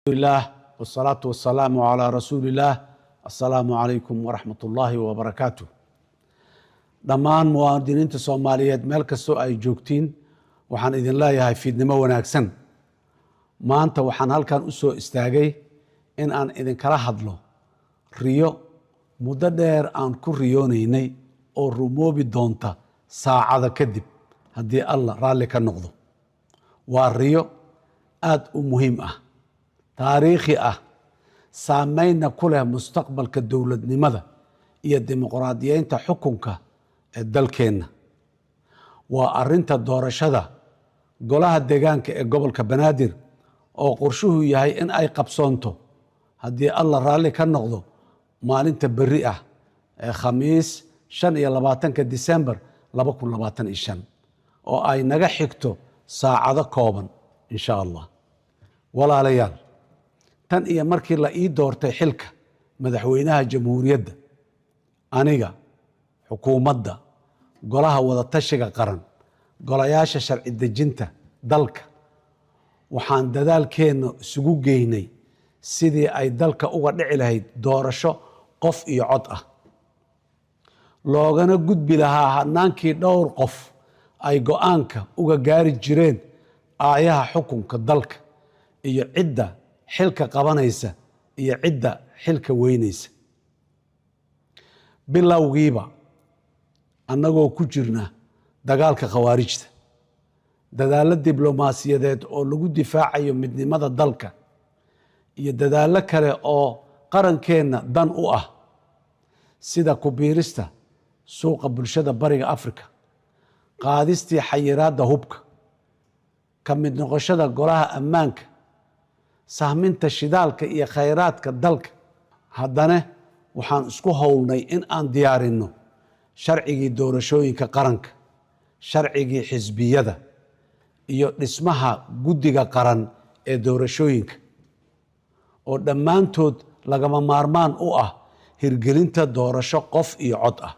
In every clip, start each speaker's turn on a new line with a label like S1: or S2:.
S1: Alxamdulilah wsalaatu wasalaamu calaa rasuuliillaah. Assalaamu calaykum waraxmat ullaahi wabarakaatu. Dhammaan muwaadiniinta Soomaaliyeed meel kastoo ay joogtiin, waxaan idin leeyahay fiidnimo wanaagsan. Maanta waxaan halkan u soo istaagay in aan idinkala hadlo riyo muddo dheer aan ku riyoonaynay oo rumoobi doonta saacada kadib, haddii Allah raalli ka noqdo. Waa riyo aada u muhiim ah, taariikhi ah, saameynna ku leh mustaqbalka dowladnimada iyo dimuqraadiyeynta xukunka ee dalkeenna. Waa arinta doorashada golaha deegaanka ee gobolka Banaadir oo qorshuhu yahay in ay qabsoonto, haddii Allah raalli ka noqdo, maalinta berri ah ee Khamiis, 25-ka Disembar 2025, oo ay naga xigto saacado kooban, insha Allah. Walaalayaal, tan iyo markii la ii doortay xilka madaxweynaha jamhuuriyadda, aniga, xukuumadda, golaha wadatashiga qaran, golayaasha sharci dejinta dalka, waxaan dadaalkeenna isugu geynay sidii ay dalka uga dhici lahayd doorasho qof iyo cod ah, loogana gudbi lahaa hanaankii dhowr qof ay go-aanka uga gaari jireen aayaha xukunka dalka iyo cidda xilka qabanaysa iyo cidda xilka weynaysa. Bilowgiiba, annagoo ku jirna dagaalka Khawaarijta, dadaallo diblomaasiyadeed oo lagu difaacayo midnimada dalka iyo dadaallo kale oo qarankeenna dan u ah, sida ku biirista Suuqa Bulshada Bariga Africa, qaadistii xayiraadda hubka, ka mid noqoshada Golaha Ammaanka, sahminta shidaalka iyo khayraadka dalka, haddana waxaan isku howlnay in aan diyaarinno sharcigii doorashooyinka qaranka, sharcigii xisbiyada iyo dhismaha guddiga qaran ee doorashooyinka, oo dhammaantood lagama maarmaan u ah hirgelinta doorasho qof iyo cod ah.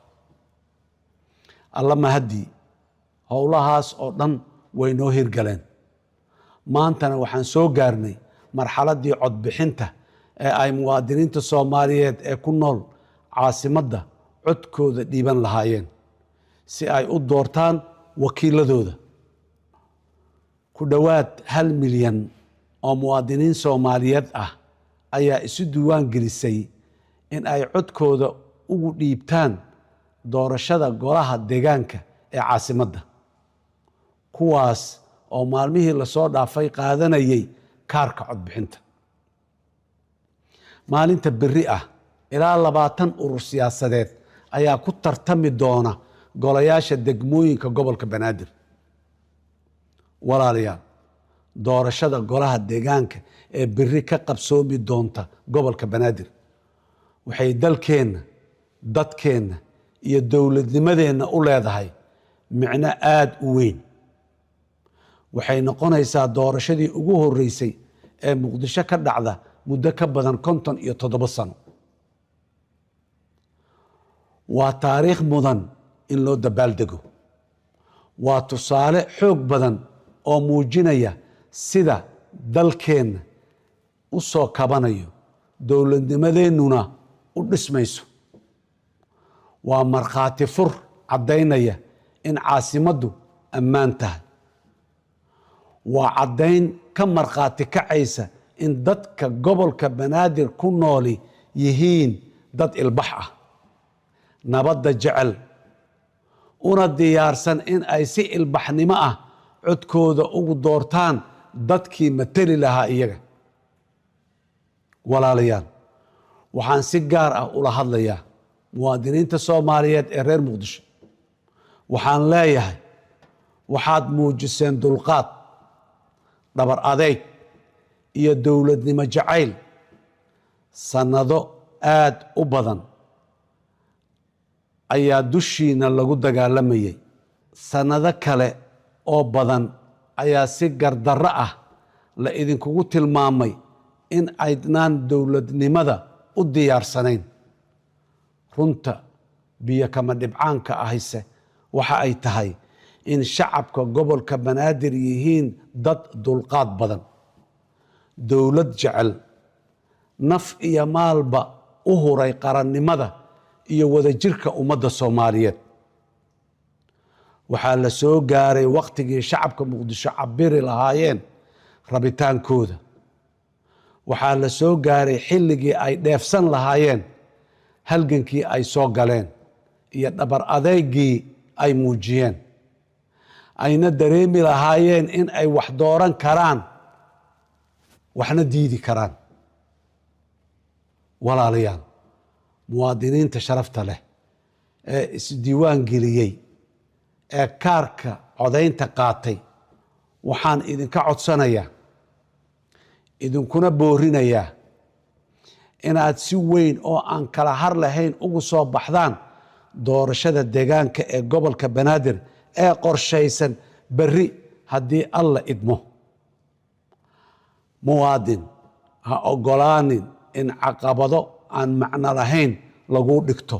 S1: Alla mahaddii, howlahaas oo dhan way noo hirgaleen. Maantana waxaan soo gaarnay marxaladdii codbixinta ee ay muwaadiniinta Soomaaliyeed ee ku nool caasimadda codkooda dhiiban lahaayeen si ay u doortaan wakiiladooda. Ku dhowaad 1 milyan oo muwaadiniin Soomaaliyeed ah ayaa isu diiwaan gelisay in ay codkooda ugu dhiibtaan doorashada golaha deegaanka ee caasimadda, kuwaas oo maalmihii lasoo dhaafay qaadanayay kaarka codbixinta. Maalinta berri ah ilaa 20 urur siyaasadeed ayaa ku tartami doona golayaasha degmooyinka gobolka Banaadir. Walaalayaal, doorashada golaha deegaanka ee berri ka qabsoomi doonta gobolka Banaadir waxay dalkeenna, dadkeenna iyo dowladnimadeenna u leedahay micno aada u weyn. Waxay noqonaysaa doorashadii ugu horeysay ee Muqdisho ka dhacda muddo ka badan 57 sano. Waa taariikh mudan in loo dabaaldego. Waa tusaale xoog badan oo muujinaya sida dalkeenna u soo kabanayo, dowladnimadeennuna u dhismayso. Waa markhaati fur caddaynaya in caasimaddu ammaan tahay. Waa caddayn ka markhaati kacaysa in dadka gobolka Banaadir ku nooli yihiin dad ilbax ah, nabadda jecel, una diyaarsan in ay si ilbaxnimo ah codkooda ugu doortaan dadkii mateli lahaa iyaga. Walaalayaal, waxaan si gaar ah ula hadlayaa muwaadiniinta Soomaaliyeed ee reer Muqdisho. Waxaan leeyahay, waxaad muujiseen dulqaad, dhabar adeyg iyo dowladnimo jacayl. Sannado aada u badan ayaa dushiina lagu dagaalamayay. Sannado kale oo badan ayaa si gardarro ah la idinkugu tilmaamay in aydnaan dowladnimada u diyaarsanayn. Runta biyo kama dhibcaanka ahise waxa ay tahay in shacabka gobolka Banaadir yihiin dad dulqaad badan. Dowlad jecel, naf iyo maalba u huray qarannimada iyo wadajirka ummadda Soomaaliyeed. Waxaa la soo gaaray wakhtigii shacabka Muqdisho cabiri lahaayeen rabitaankooda. Waxaa la soo gaaray xilligii ay dheefsan lahaayeen halgankii ay soo galeen iyo dhabar adeygii ay muujiyeen, ayna dareemi lahaayeen in ay wax dooran karaan, waxna diidi karaan. Walaalayaal, muwaadiniinta sharafta leh ee isdiiwaan geliyey ee kaarka codaynta qaatay, waxaan idinka codsanayaa, idinkuna boorinayaa inaad si weyn oo aan kala har lahayn ugu soo baxdaan doorashada deegaanka ee gobolka Banaadir ee qorshaysan berri, haddii Alla idmo. Muwaadin, ha ogolaanin in caqabado aan macno lahayn laguu dhigto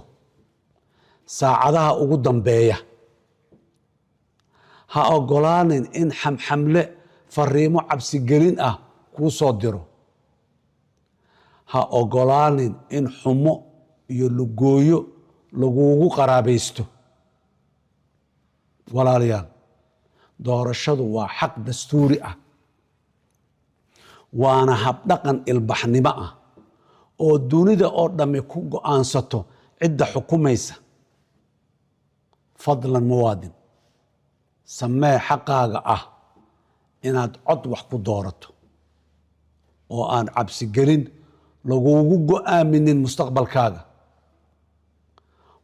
S1: saacadaha ugu dambeeya. Ha ogolaanin in xamxamle fariimo cabsigelin ah kuu soo diro. Ha ogolaanin in xumo iyo lugooyo laguugu qaraabaysto. Walaalayaal, doorashadu waa xaq dastuuri ah, waana habdhaqan ilbaxnimo ah oo dunida oo dhammi ku go-aansato cidda xukumaysa. Fadlan muwaadin, samee xaqaaga ah inaad cod wax ku doorato oo aan cabsigelin laguugu go-aaminin mustaqbalkaaga.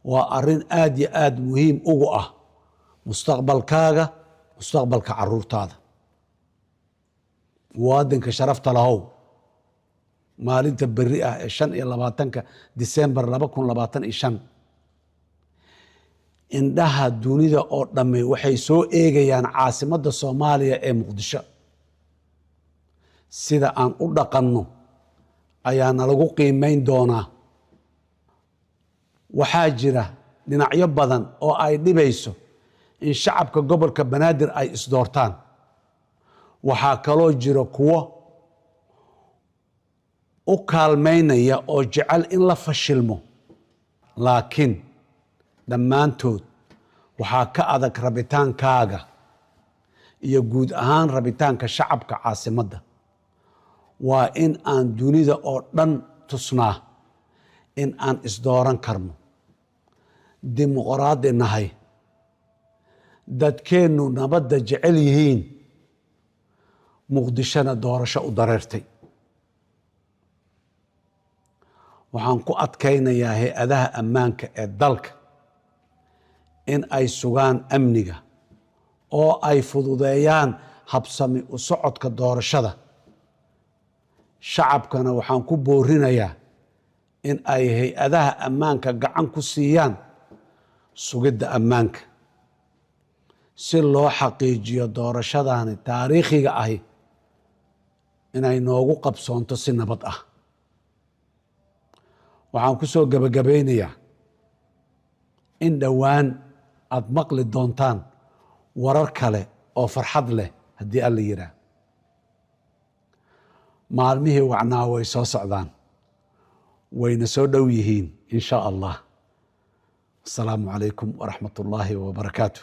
S1: Waa arrin aada iyo aada muhiim ugu ah mustaqbalkaaga, mustaqbalka caruurtaada. Muwaadinka sharafta lahow, maalinta berri ah ee 25-ka Disembar 2025, indhaha dunida oo dhamme waxay soo eegayaan caasimadda Soomaaliya ee Muqdisho. Sida aan u dhaqanno ayaana lagu qiimeyn doonaa. Waxaa jira dhinacyo badan oo ay dhibayso in shacabka gobolka Banaadir ay isdoortaan. Waxaa kaloo jira kuwo u kaalmaynaya oo jecel in la fashilmo, laakiin dhammaantood waxaa ka adag rabitaankaaga iyo guud ahaan rabitaanka shacabka caasimadda. Waa in aan dunida oo dhan tusnaa in aan isdooran karno, dimuqraadi nahay, dadkeennu nabadda jecel yihiin, Muqdishona doorasho u dareertay. Waxaan ku adkaynayaa hay-adaha ammaanka ee dalka in ay sugaan amniga oo ay fududeeyaan habsami u socodka doorashada. Shacabkana waxaan ku boorinayaa in ay hay-adaha ammaanka gacan ku siiyaan sugidda ammaanka si loo xaqiijiyo doorashadani taariikhiga ahi inay noogu qabsoonto si nabad ah. Waxaan ku soo gebagabaynayaa in dhowaan aada maqli doontaan warar kale oo farxad leh, haddii Alla yidhaah. Maalmihii wacnaa way soo socdaan, wayna soo dhow yihiin, in shaa Allah. Asalaamu calaykum waraxmat ullaahi wabarakaatu.